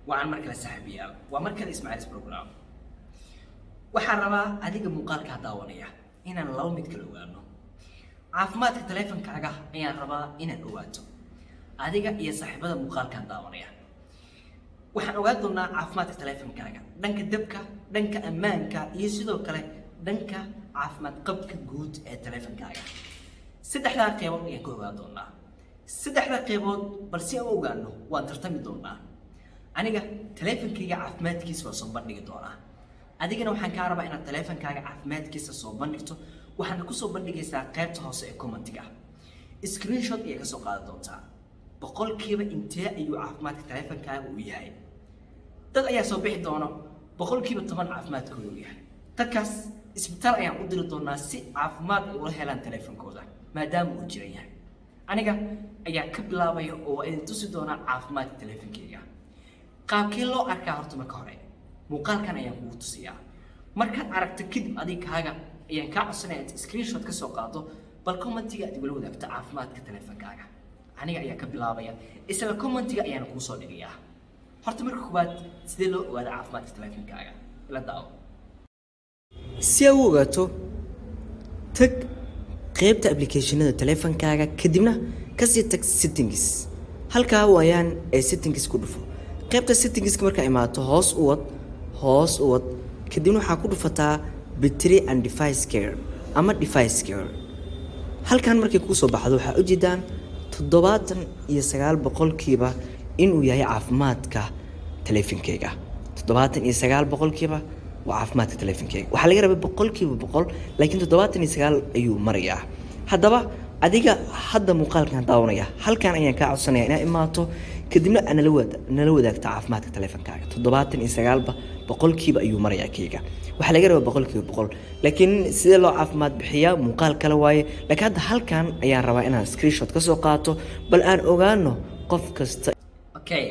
Waan mar kale, saaxiibayaal, waa mar kale Ismaaciilis Program. Waxaan rabaa adiga muuqaalkaa daawanaya inaan laba mid kala ogaano. Caafimaadka taleefankaaga ayaan rabaa inaad ogaato, adiga iyo saaxiibada muuqaalkan daawanaya. Waxaan ogaan doonaa caafimaadka taleefankaaga, dhanka dabka, dhanka ammaanka iyo sidoo kale dhanka caafimaad qabka guud ee taleefankaaga. Saddexdaa qeybood ayaan ka ogaan doonaa. Saddexdaa qeybood bal si aan u ogaano, waan tartami doonaa. Aniga taleefankayga caafimaadkiisa waa soo bandhigi doonaa, adigana waxaan kaa rabaa inaad taleefankaaga caafimaadkiisa soo bandhigto. Waxaana kusoo bandhigaysaa qaybta hoose ee commentiga. Screenshot ayaa kasoo qaadan doontaa. Boqolkiiba intee ayuu caafimaadka taleefankaaga uu yahay? Dad ayaa soo bixi doona 10% caafimaadkooda uu yahay. Dadkaas isbitaal ayaan u diri doonaa si caafimaad ay ula helaan taleefankooda, maadaama uu jiran yahay. Aniga ayaa ka bilaabaya oo waa idin tusi doonaa caafimaadka taleefankeyga. Qaabkee loo arkaa? Horta marka hore muuqaalkan ayaan kugu tusiyaa. Markaad aragto kadib, adiga kaaga ayaan kaa codsanaya inta screenshot ka soo qaado, bal commentiga aad igula wadaagto caafimaadka taleefankaaga. Aniga ayaa ka bilaabaya, isla commentiga ayaana kuu soo dhigayaa. Horta marka koowaad, sidee loo ogaada caafimaadka taleefankaaga? Ila daawo. Si aad u ogaato, tag qaybta applicationada taleefankaaga, kadibna kasii tag settings. Halkaa waayaan ee settings ku dhufo. Qaybta settingska markaa imaato, hoos u wad, hoos u wad, kadibna waxaa ku dhufataa battery and device care ama device care. Halkan markay kuu soo baxdo, waxaa ujeedaan 79% inuu yahay caafimaadka taleefankeyga. 79% waa caafimaadka taleefankeyga. Waxaa laga rabay 100%, laakiin 79 ayuu marayaa. Haddaba adiga hadda muuqaalkan daawanaya, halkan ayaan kaa codsanaya inaad imaato, kadibna aad nala wadaagto caafimaadka taleefankaaga. 79ba boqolkiiba ayuu marayaa keyga. Waxaa laga rabaa 100%, laakiin sidee loo caafimaad bixiyaa muuqaal kale waaye. Laakiin hadda halkan ayaan rabaa inaan screenshot ka soo qaato, bal aan ogaano qof kasta. Okay,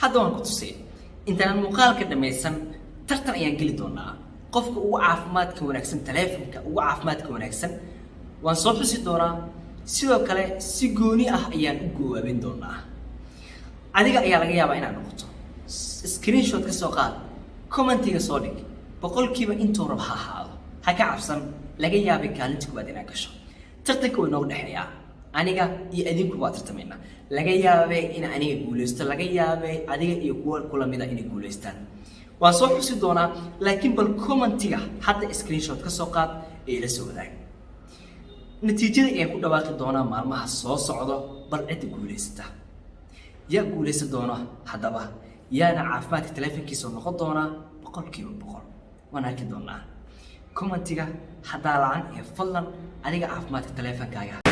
hadda waan ku tusay. Intaanaan muuqaalka dhammaysan, tartan ayaan geli doonaa. Qofka ugu caafimaadka wanaagsan, taleefonka ugu caafimaadka wanaagsan waan soo xusi doonaa. Sidoo kale si gooni ah ayaan u goowaabin doonaa. Adiga ayaa laga yaabaa inaad noqoto. Screenshot ka soo qaad, commentiga soo dhig. Boqolkiiba intuu rab ha ahaado, ha ka cabsan. Laga yaabay kaalinta koowaad inaad gasho. Tartanka way noogu dhexeeyaa, aniga iyo adinku waa tartamaynaa. Laga yaabay in aniga guuleysto, laga yaabay adiga iyo kuwa kula mida inay guuleystaan. Waan soo xusi doonaa, laakiin bal commentiga hadda screenshot ka soo qaad ee ila soo wadaag. Natiijada ayaan ku dhawaaqi doonaa maalmaha soo socdo. Bal cidda guuleysata, yaa guuleysan doona haddaba, yaana caafimaadka taleefonkiisa noqon doonaa 100%? Waan arki doonaa. Commentiga haddaa la-aan ee fadlan adiga caafimaadka taleefonkaaga.